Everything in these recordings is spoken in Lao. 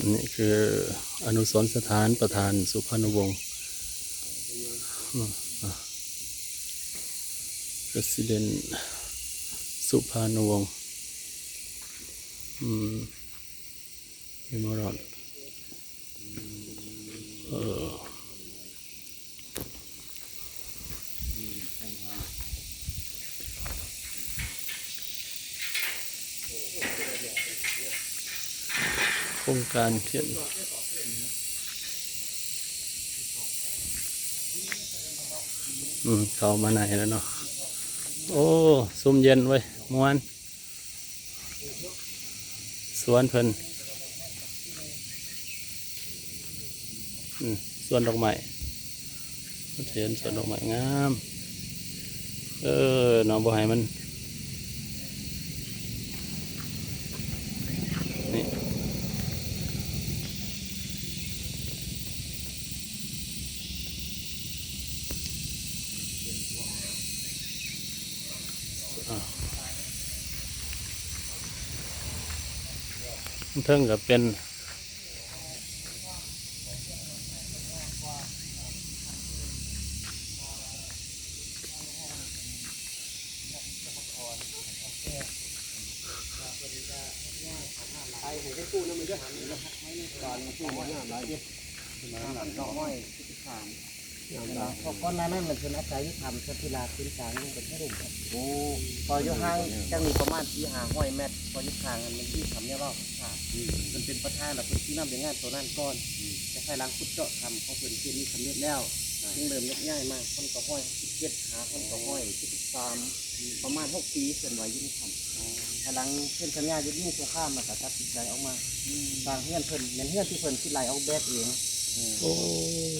ນີ້ຄືອະນຸສອນສະຖານປະທານສຸພານຸວົງ ອາ ປະເສດເດັນສຸພານຸວົງ ອືມ ເມໂມຣຽວ ເອີ ໂຄງການຂຽນ ອືມ ເຂົ້າມາໃນແລ້ວເນາະ. ໂອ້ ຊຸ່ມເຢັນເວີຍ ມ່ວນ. ສວນເພິ່ນ ອືມ ສວນດອກໄມ້ ເຫັນສວນດອກໄມ້ງາມ ເອີ ເນາະ ບໍ່ໃຫ້ມັນ ນີ້ ອາ ເທິງກໍເປັນ ເພາະກ່ອນໜ້ານັ້ນມັນເປັນອາໄສຢູ່ຖ້ຳສັດທິລາດ ເປັນກາງລົງໄປທາງລຸ່ມ. ໂອ້ ກໍຢູ່ຫ່າງຈາກນີ້ປະມານສີ່ຫ້າຮ້ອຍແມັດ ເພາະຢູ່ຂ້າງຫັ້ນມັນມີຖ້ຳແນວລອງຂ້າງ ອືມ ເພິ່ນເປັນປະທານ ແລ້ວເພິ່ນຊີ້ນຳວຽກງານໂຕນັ້ນກ່ອນ ອືມ ແຕ່ພາຍຫຼັງຂຸດເຈາະຖ້ຳຂອງເພິ່ນເຂດນີ້ສຳເລັດແລ້ວ ອໍ ຈຶ່ງເລີ່ມຍົກຍ້າຍມາ ພັນເກົ້າຮ້ອຍຫົກສິບເຈັດ ຫາພັນເກົ້າຮ້ອຍເຈັດສິບສາມ ອືມ ປະມານຫົກປີເຄື່ອນໄຫວຢູ່ໃນຖ້ຳ. ອໍ ພາຍຫຼັງເຊັນສັນຍາຢຸດຍິງສົງຄາມ ແລ້ວກໍຕັດສິນໃຈອອກມາ ອືມ ສ້າງເຮືອນເພິ່ນ ແມ່ນເຮືອນທີ່ເພິ່ນຄິດໄລ່ອອກແບບເອງ. ໂອ້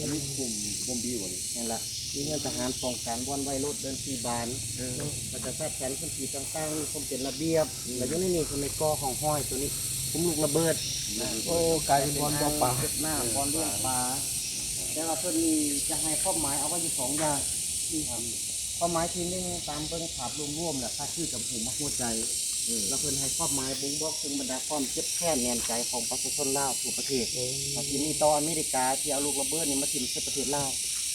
ອັນນີ້ຄຸ້ມບົມບີບໍ່ນີ້? ແມ່ນລະ ມີເຮືອນທະຫານປ້ອງກັນ ບ່ອນໄວ້ລົດ ເດີ່ນສີ່ບານ ເອີ ແລ້ວກໍຈັດແຜນພື້ນທີ່ຕ່າງໆ ມີຄວາມເປັນລະບຽບ ອືມ ແລ້ວຢູ່ໃນນີ້ເພິ່ນໄດ້ກໍ່ຮ່ອງຮອຍໂຕນີ້ ຂຸມລູກລະເບີດ ໂອ້ ກາຍເປັນບ່ອນບໍ່ປາ ເກັບນ້ຳ ເອີ ບ່ອນລ້ຽງປາ ແຕ່ວ່າເພິ່ນນີ້ຈະໃຫ້ຄວາມໝາຍເອົາໄວ້ຢູ່ສອງຢ່າງ ຄວາມໝາຍທີໜຶ່ງ ຕາມເບິ່ງພາບລວມໆ ແລ້ວ ຄືກັບຮູບຫົວໃຈ ເອີ ແລ້ວເພິ່ນໃຫ້ຄວາມໝາຍບົ່ງບອກເຖິງບັນດາຄວາມເຈັບແຄ້ນແໜ້ນໃຈຂອງປະຊາຊົນລາວທົ່ວປະເທດ ໂອ້ ທີ່ມີຕໍ່ອາເມລິກາທີ່ເອົາລູກລະເບີດນີ້ມາຖິ້ມໃສ່ປະເທດລາວ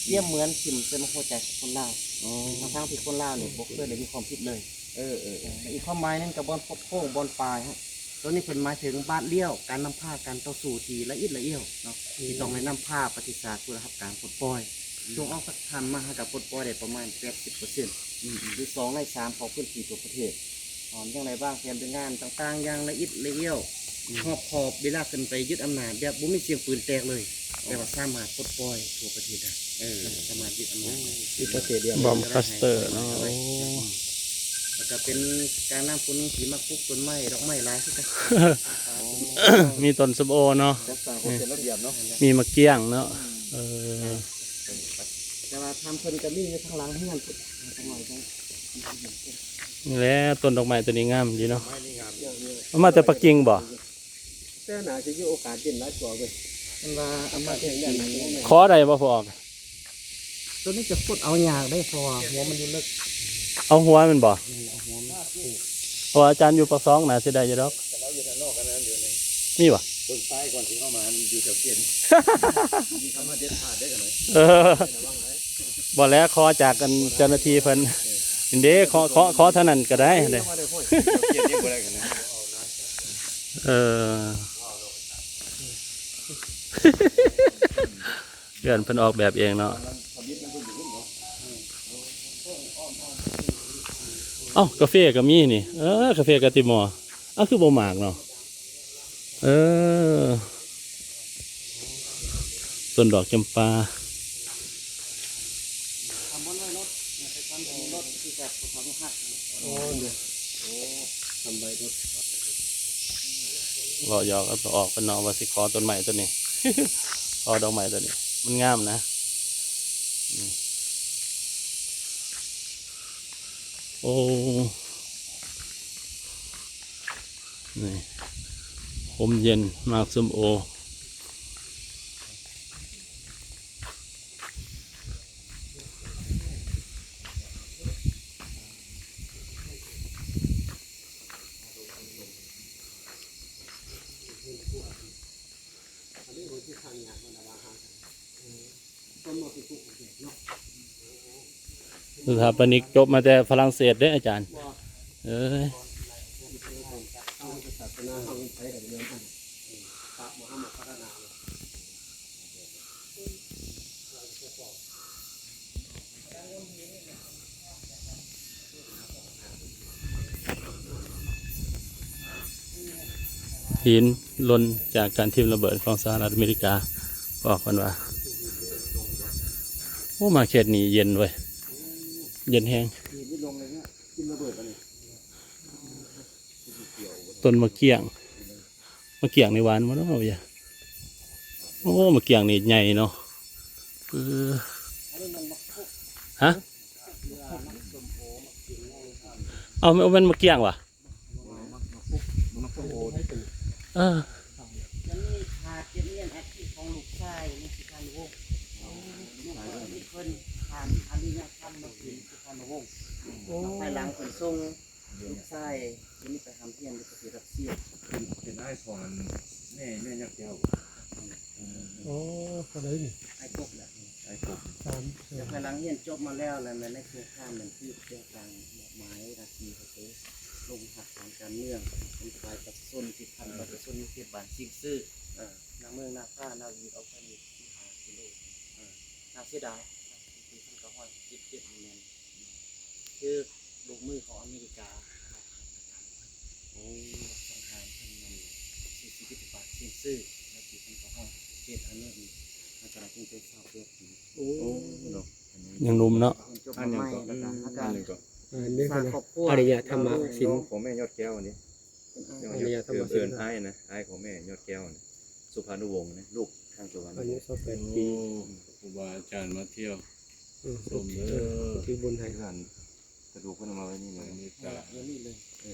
ອືມ ປຽບເໝືອນຖິ້ມໃສ່ຫົວໃຈຂອງຄົນລາວ ໂອ້ ທັງໆທີ່ຄົນລາວນີ້ບໍ່ເຄີຍໄດ້ມີຄວາມຜິດເລີຍ. ເອີໆໆ ແລະ ອີກຄວາມໝາຍໜຶ່ງກໍບ່ອນຄົບໂຄ້ງ ບ່ອນປາຍ ໂຕນີ້ເພິ່ນໝາຍເຖິງບາດລ້ຽວ ການນຳພາ ການຕໍ່ສູ້ທີ່ລະອິດລະອ້ຽວເນາະ ເອີ ທີ່ຕ້ອງໄດ້ນຳພາປະເທດຊາດຜູ້ໄດ້ຮັບການປົດປ່ອຍ ອືມ ຊ່ວງອອກຈາກຖ້ຳມາຫາກໍປົດປ່ອຍໄດ້ປະມານແປດສິບເປີເຊັນ ອືມໆ ຫຼືສອງໃນສາມຂອງພື້ນທີ່ທົ່ວປະເທດ ພ້ອມຍັງໄດ້ວາງແຜນວຽກງານຕ່າງໆຢ່າງລະອິດລະອ້ຽວ ອືມ ຮອບຄອບ ເວລາຂຶ້ນໄປຍຶດອຳນາດແບບບໍ່ມີສຽງປືນແຕກເລີຍ ແຕ່ວ່າສາມາດປົດປ່ອຍທົ່ວປະເທດໄດ້ ເອີ ສາມາດຍຶດອຳນາດໄດ້ ຢູ່ປະເທດດຽວ ບອມຄລັສເຕີເນາະ ໂອ້ ແລ້ວກໍເປັນກາງນ້ຳຜູ້ໜຶ່ງທີ່ມັກປູກຕົ້ນໄມ້ ດອກໄມ້ຫຼາຍຄືກັນ ມີຕົ້ນສົ້ມໂອເນາະ ຈັດສ້າງຄວາມເປັນລະບຽບເນາະ ມີໝາກກ້ຽງເນາະ ອືມ ເອີ ແຕ່ວ່າທາງເພິ່ນກໍມີຢູ່ທາງຫຼັງເຮືອນພຸ້ນ ນີ້ແຫຼະ ຕົ້ນດອກໄມ້ຕົວນີ້ງາມດີເນາະ ເອົາມາແຕ່ປັກກິ່ງບໍ່? ແຕ່ໜ້າຈະມີໂອກາດເປັນຫຼາຍກວ່າເວີຍ ເພິ່ນວ່າເອົາມາແຕ່ ຂໍໄດ້ບໍ່ພໍອອກ? ຕົວນີ້ຈະຂຸດເອົາຍາກເດ້ ເພາະວ່າຫົວມັນຢູ່ເລິກ ເອົາຫົວມັນບໍ່? ແມ່ນ ເອົາຫົວມັນປູກ ເພາະວ່າອາຈານຢູ່ປາກຊ່ອງໜ້າຊິໄດ້ຢູ່ດອກ ມີບໍ່? ເບິ່ງປ້າຍກ່ອນຊິເຂົ້າມາ ຢູ່ແຖວເຂດນີ້ ມີຄຳວ່າເດັດຂາດເດ້ ເອີ ບໍ່ແລ້ວ ຂໍຈາກອັນເຈົ້າໜ້າທີ່ເພິ່ນ ເອີ ນີ້ເດ້ ຂໍ ຂໍ ຂໍເທົ່ານັ້ນກໍໄດ້ເດ້ ເອີ ເຮືອນເພິ່ນອອກແບບເອງເນາະ ເອົ້າ ກາເຟກໍມີນີ້ ເອີ ກາເຟກາຕິມໍ ເອົ້າ ຄືບໍ່ໝາກເນາະ ເອີ ຕົ້ນດອກຈຳປາ ໂອ້ ເລາະຢອກກັນໄປອອກເພິ່ນເນາະ ວ່າຊິຂໍຕົ້ນໄມ້ຕົ້ນນີ້ ຂໍດອກໄມ້ຕົ້ນນີ້ ມັນງາມນະ ອືມ ໂອ້ ນີ້ ຮົ່ມເຢັນໝາກສົ້ມໂອ. ສະຖາປະນິກຈົບມາແຕ່ຝຣັ່ງເສດເດ້ອາຈານ. ເອີຍ ຫີນຫຼົ່ນຈາກການຖິ້ມລະເບີດຂອງສະຫະລັດອາເມລິກາ ບອກເພິ່ນວ່າ. ໂອ້ ມາເຂດນີ້ເຢັນເວີຍ ເຢັນແຮງ. ຫີນນີ້ລົງເລີຍເນາະ ຖິ້ມລະເບີດອັນນີ້. ຕົ້ນໝາກກ້ຽງ ໝາກກ້ຽງນີ້ຫວານບໍ່ເນາະ? ໂອ້ ໝາກກ້ຽງນີ້ໃຫຍ່ເນາະ. ເອີ ຮະ? ເອົາ ແມ່ນໝາກກ້ຽງຫວາ? ເອີ ຈະມີພາດ ຈະມີອັນອັດຖິຂອງລູກຊາຍໃນສຸພານຸວົງ ລູກເພິ່ນ ເພິ່ນຜ່ານອະລິຍະທຳມາເປັນສຸພານຸວົງ. ໂອ້ ພາຍຫຼັງເພິ່ນສົ່ງ ລູກຊາຍຄົນນີ້ໄປຮ່ຳຮຽນຢູ່ປະເທດຣັດເຊຍ. ເປັນ ເປັນອ້າຍຂອງອັນແມ່ ແມ່ຍອດແກ້ວ. ອໍ ເທົ່າໃດນີ້? ອ້າຍກົກແຫຼະ ອ້າຍກົກ. ສາມ ແລ້ວພາຍຫຼັງຮຽນຈົບມາແລ້ວ ແລ້ວແມ່ນໃນໂຄງການນັ້ນ ຄືແຕ່ງຕັ້ງມອບໝາຍໜ້າທີ່ໃຫ້ໄປລົງຮາກຖານການເມືອງ ເປັນຝ່າຍປະຊາຊົນ ຕິດພັນປະຊາຊົນຢູ່ເຂດບ້ານຊິງຊື່ ເອີ ໜ້າເມືອງນາຄາ ນາວີດອອກໄປນີ້ສິບຫ້າກິໂລ. ເອີ ໜ້າເສຍດາຍ ປີພັນເກົ້າຮ້ອຍເຈັດສິບເຈັດນີ້ແມ່ນ ຖືກລູກມືຂອງອາເມລິກາລັດທານອາການ. ໂອ້ ສັງຫານເພິ່ນນັ້ນເສຍຊີວິດຢູ່ປາກຊຽງຊື່ໃນປີພັນເກົ້າຮ້ອຍເຈັດສິບເຈັດ ອາຍຸນີ້ ປັດຈຸບັນເພິ່ນເປັນຊາວແປດປີ. ໂອ້ ໂອ້ ເນາະ ຍັງໜຸ່ມເນາະ. ເພິ່ນຈົບມາໃໝ່ ອັນຫຍັງກໍ ແລ້ວກໍ ອັນນີ້ ສ້າງຄອບຄົວ ອາລິຍະທຳມະສິນ ນ້ອງຂອງແມ່ຍອດແກ້ວນີ້. ອາລິຍະທຳມະສິນ ເອີ້ນອ້າຍນະ ອ້າຍຂອງແມ່ຍອດແກ້ວນີ້ ສຸພານຸວົງນະ ລູກທາງສຸພານຸວົງ ອາຍຸຊາວແປດປີ. ໂອ້ ຄູບາອາຈານມາທ່ຽວ ອືມ ຊົມເດີ ເອີ ທີ່ບຸນໃຫ້ ກະດູກເພິ່ນເອົາມາໄວ້ນີ້ເລີຍ ເມດຕາ ເອີ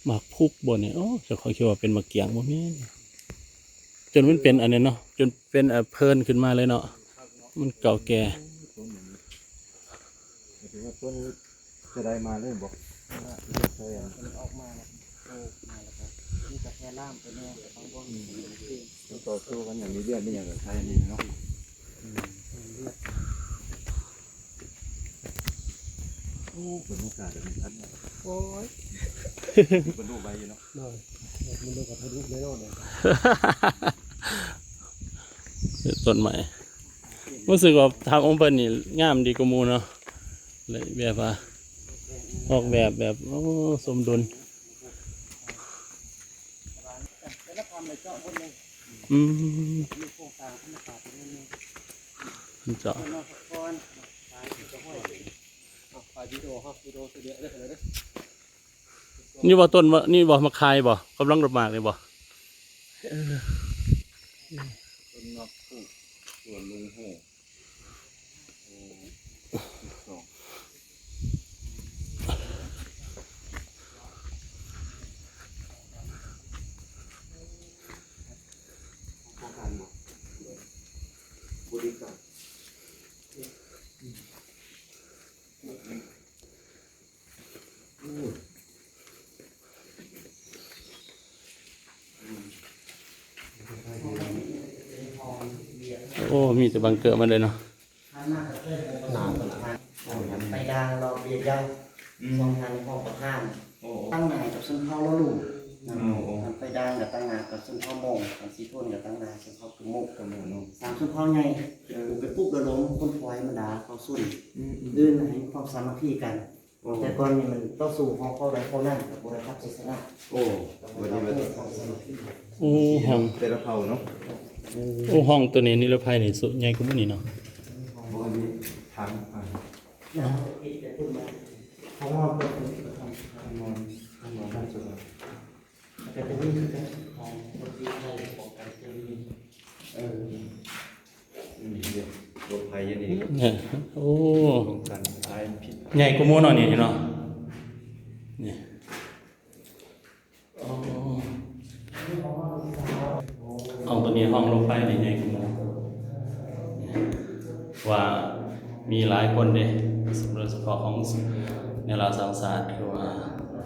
ໝາກພຸກບໍ່ນີ້? ໂອ້ ເຈົ້າຂ້ອຍຄິດວ່າເປັນໝາກກ້ຽງ ບໍ່ແມ່ນ ຈົນມັນເປັນອັນນັ້ນເນາະ ຈົນເປັນ ເອີ ເພີ່ນຂຶ້ນມາເລີຍເນາະ ມັນເກົ່າແກ່. ໂອ້ ຕົ້ນຫຍັງ ໝາຍເຖິງວ່າຕົ້ນ ຈະໄດ້ມາເລີຍບໍ່? ເອີ ເຮັດໃສ່ອັນ ມັນອອກມາແລ້ວ ໂຕມາແລ້ວກໍມີກາແຟລາມໄປແດ່ບາງບ່ອນ. ອືມ ມັນຕໍ່ສູ້ກັນຫຍັງ ມີເລືອດມີຫຍັງກໍໃຊ້ອັນນີ້ເນາະ. ອືມ ເລືອດ. ໂອ້ ບັນຍາກາດແບບນີ້ ໂອ້ຍ ບັນລຸໄວຢູ່ເນາະ. ໂດຍ ບັນລຸກັບບັນລຸແນ່ນອນເລີຍ. ຕົ້ນໄມ້ ຮູ້ສຶກວ່າທາງອົງເພິ່ນນີ້ງາມດີກວ່າໝູ່ເນາະ ເລີຍແບບວ່າອອກແບບແບບ ໂອ້ ສົມດຸນ. ອືມ ເພິ່ນເຈາະ ນີ້ບໍ່ ຕົ້ນນີ້ບໍ່ ໝາກຄາຍບໍ່ ກຳລັງດອກໝາກນີ້ບໍ່? ເອີ ຕົ້ນໝາກພູກ ສວນລຸງໂຮ ໂອ້ ສິບສອງ ໂຄງການບໍ່ ບໍລິການ. ໂອ້ ມີແຕ່ບັງເກີມາເລີຍເນາະ. ໄຟດ່າງລອບເບຍເຍົາ ອືມ ສອງທ່ານຮອງປະທານ ໂອ້ ຕັ້ງໜ້າກັບຊົນເຜົ່າລໍລູ ໂອ້ ໂອ້ ໄຟດ່າງກໍຕັ້ງໜ້າກັບຊົນເຜົ່າມົ້ງ ສາມສີ່ຄົນກໍຕັ້ງໜ້າຊົນເຜົ່າກຶມມຸ ກຶມມຸເນາະ ສາມຊົນເຜົ່າໃຫຍ່ ເອີ ໄປປຸກລະດົມຄົນຄວາຍບັນດາເຜົ່າຊົນ ອືມ ອືມ ອື່ນໃຫ້ມີຄວາມສາມັກຄີກັນ. ໂອ້ ແຕ່ກ່ອນນີ້ມັນຕໍ່ສູ້ເຮົາເຜົ່າໃດເຜົ່ານັ້ນກໍບໍ່ໄດ້ຮັບໄຊຊະນະ. ໂອ້ ບັດນີ້ມັນ ໂອ້ ຫ້ອງ ແຕ່ລະເຜົ່າເນາະ. ໂອ້ ຫ້ອງໂຕນີ້ນິລະໄພນີ້ສຸໃຫຍ່ກວ່າໝູ່ນີ້ເນາະ. ບໍ່ ອັນນີ້ຖາມ ອ່າ ເນາະ ເຮັດແຕ່ພຸ້ນມາ ເພາະວ່າເພິ່ນເປັນປະທານ ທ່ານນອນ ທ່ານນອນ ທ່ານສຸດ ແຕ່ຕົວນີ້ຄືກັນ ຂອງຄົນທີ່ໄທ ຂອງການເຄື່ອນມີ ເອີ ອືມ ລົດໄຟຢູ່ນີ້ ເອີ ໂອ້ ປ້ອງກັນພາຍພິດ ໃຫຍ່ກວ່າໝູ່ເນາະນີ້ເນາະ ນີ້ ໂອ້ ຫ້ອງໂຕນີ້ ຫ້ອງລົດໄຟນີ້ໃຫຍ່ກວ່າໝູ່ ວ່າມີຫຼາຍຄົນເດ້ ໂດຍສະເພາະຂອງແນວລາວສ້າງຊາດ ຄືວ່າ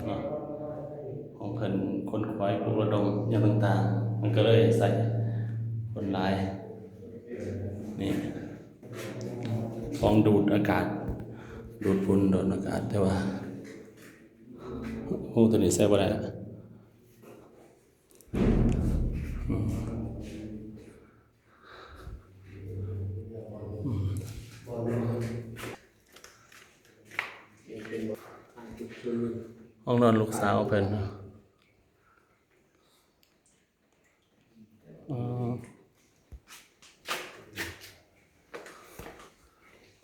ເນາະ ຂອງເພິ່ນຂົນຂວາຍປຸກລະດົມຫຍັງຕ່າງໆ. ມັນກໍເລີຍໃສ່ຄົນຫຼາຍ. ນີ້ ຂອງດູດອາກາດ ດູດຝຸ່ນ ດູດອາກາດ ແຕ່ວ່າ ໂອ້ ໂຕນີ້ໃຊ້ບໍ່ໄດ້ລະ. ຫ້ອງນອນລູກສາວເພິ່ນ. ອໍ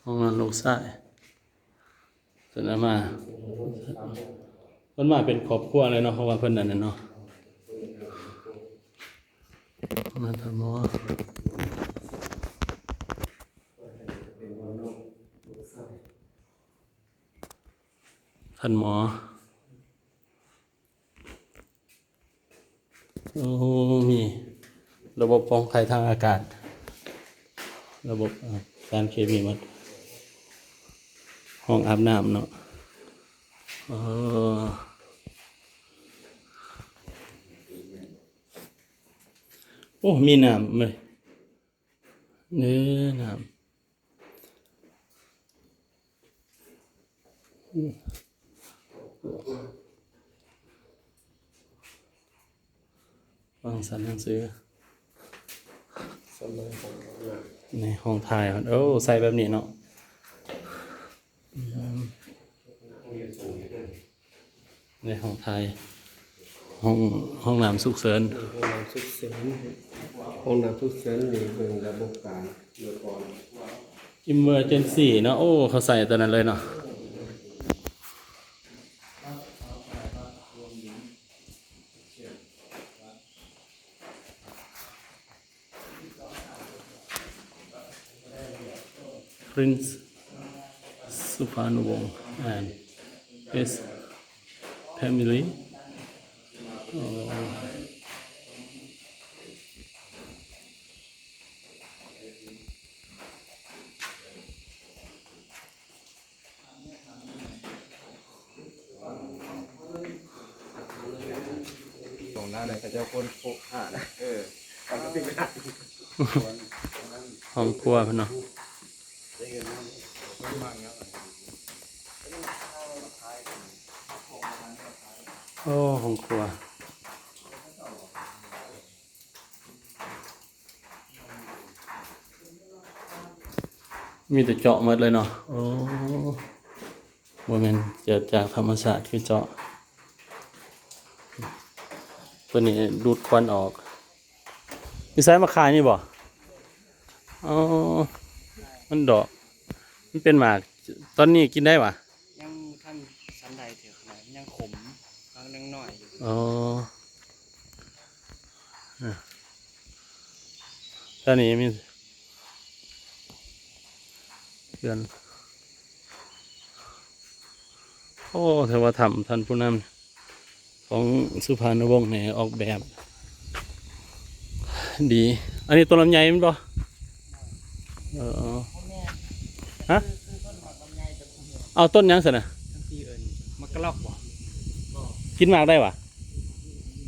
ຫ້ອງນອນລູກຊາຍ ເພິ່ນເອົາມາ ເພິ່ນມາເປັນຄອບຄົວເລີຍເນາະ ເພາະວ່າເພິ່ນອັນນັ້ນເນາະ ມາທ່ານໝໍ ທ່ານໝໍ. ໂອ້ ມີລະບົບປ້ອງໄພທາງອາກາດ ລະບົບ ເອີ ສານເຄມີໝົດ. ຫ້ອງອາບນ້ຳເນາະ. ເອີ ໂອ້ ມີນ້ຳເວີຍ ເອີ ນ້ຳ. ວາງຊັ້ນໜັງສື ໃນຫ້ອງຖ່າຍ. ໂອ້ ໃສ່ແບບນີ້ເນາະ. ໃນຫ້ອງຖ່າຍ ຫ້ອງ ຫ້ອງນ້ຳສຸກເສີນ ຫ້ອງນ້ຳສຸກເສີນ ຫ້ອງນ້ຳສຸກເສີນນີ້ເບິ່ງລະບົບການ. Emergency ເນາະ. ໂອ້ ເຂົາໃສ່ຕົວນັ້ນເລີຍເນາະ. Prince Suphanuwong and his family. ຕອງນັ້ນເຂົາເຈົ້າຄົ້ນຫານະ ເອີ ເຂົາກໍຕິດໄດ້. ຫ້ອງຄົວເພິ່ນເນາະ. ໂອ້ ຫ້ອງຄົວ. ມີແຕ່ເຈາະໝົດເລີຍເນາະ. ໂອ້ ບໍ່ແມ່ນເກີດຈາກທຳມະຊາດ ຄືເຈາະ. ຕົວນີ້ດູດຄວັນອອກ. ຢູ່ໃສ ມາຂາຍນີ້ບໍ່? ອໍ ມັນດອກ ມັນເປັນໝາກ. ຕອນນີ້ກິນໄດ້ຫວາ? ຍັງບໍ່ທັນສັນໄດ້ເທື່ອຂະໜາດ ຍັງຂົມ ຍັງນ້ອຍຢູ່. ອໍ ອາ ຕອນນີ້ມີເຮືອນ. ໂອ້ ຖືວ່າຖ້ຳທ່ານຜູ້ນຳຂອງສຸພານຸວົງນີ້ອອກແບບດີ. ອັນນີ້ຕົ້ນລຳໄຍແມ່ນບໍ່? ເອີ ຮະ? ເອົາຕົ້ນຫຍັງຊັ້ນນະ? ທາງພີ້ເອີ້ນໝາກກະລອກບໍ່? ກິນໝາກໄດ້ຫວາ?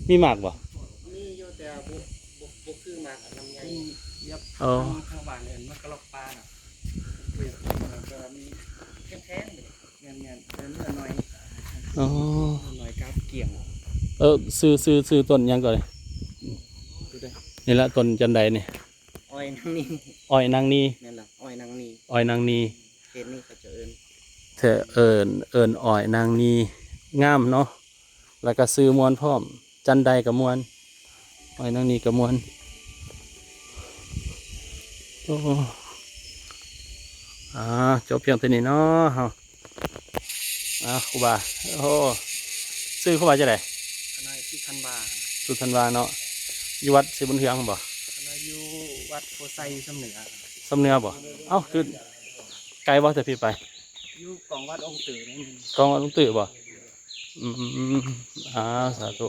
ມີໝາກບໍ່? ມີຢູ່ ແຕ່ບໍ່ ບໍ່ ບໍ່ຄືໝາກລຳໄຍ. ອໍ ທາງ ທາງບ້ານເອີ້ນໝາກກະລອກປ່ານະ. ແຂງໆ ແມ່ນໆ ເນື້ອໜ້ອຍ. ອໍ ເນື້ອໜ້ອຍກັບກ້ຽງ. ເອີ ຊື່ ຊື່ ຊື່ຕົ້ນຫຍັງກໍ? ນີ້ລະ ຕົ້ນຈັນໄດນີ້. ອ້ອຍນາງນີ. ອ້ອຍນາງນີ. ແມ່ນລະ ອ້ອຍນາງນີ. ອ້ອຍນາງນີ. ເຂດນີ້ເຂົາຈະເອີ້ນ ເອີ້ນ ເອີ້ນອ້ອຍນາງນີ. ງາມເນາະ ແລ້ວກໍຊື່ມ່ວນພ້ອມ. ຈັນໄດກໍມ່ວນ ອ້ອຍນາງນີກໍມ່ວນ. ໂອ້ ອ່າ ຈົບພຽງເທົ່ານີ້ເນາະເຮົາ. ອ່າ ຄູບາ. ໂອ້ ຊື່ຄູບາຈັ່ງໃດ? ຂ້ານ້ອຍ ສຸທັນວາ. ສຸທັນວາເນາະ. ຢູ່ວັດສີບຸນເຮືອງບໍ່? ຂ້ານ້ອຍຢູ່ວັດໂພໄຊ ຊຳເໜືອ. ຊຳເໜືອບໍ່? ເອົ້າ ຄືໄກບໍ່ແຕ່ພີ້ໄປ? ຢູ່ກອງວັດອົງຕື້ນີ້. ກອງວັດອົງຕື້ບໍ່? ອືມ ອ່າ ສາທຸ.